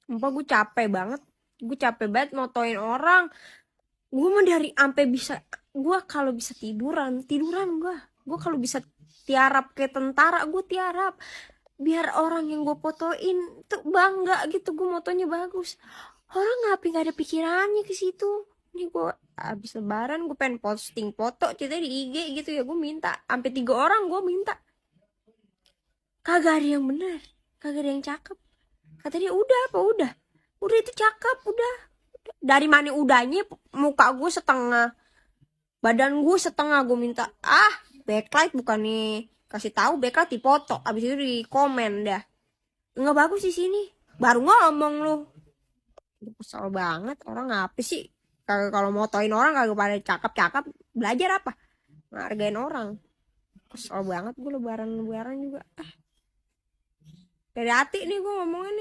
Sumpah gue capek banget motoin orang. Gue mah dari ampe bisa, gue kalau bisa tiduran gue kalau bisa tiarap kayak tentara, gue tiarap biar orang yang gue fotoin tuh bangga gitu, gue motonya bagus. Orang ngapain nggak ada pikirannya ke situ. Ini gue abis lebaran gue pengen posting foto ceritanya di IG gitu ya, gue minta sampai 3 orang, gue minta kagak ada yang bener, kagak ada yang cakep. Kata dia udah apa udah itu cakep udah. Dari mana udahnya, muka gue setengah, badan gue setengah, gue minta backlight bukan nih, kasih tahu backlight dipoto, abis itu di komen dah nggak bagus di sini, baru ngomong lu. Kesel banget orang ngapa sih, kagak kalau motoin orang kagak pada cakep-cakep, belajar apa ngargain orang. Kesel banget gue lebaran lebaran juga, dari hati nih gue ngomongin nih.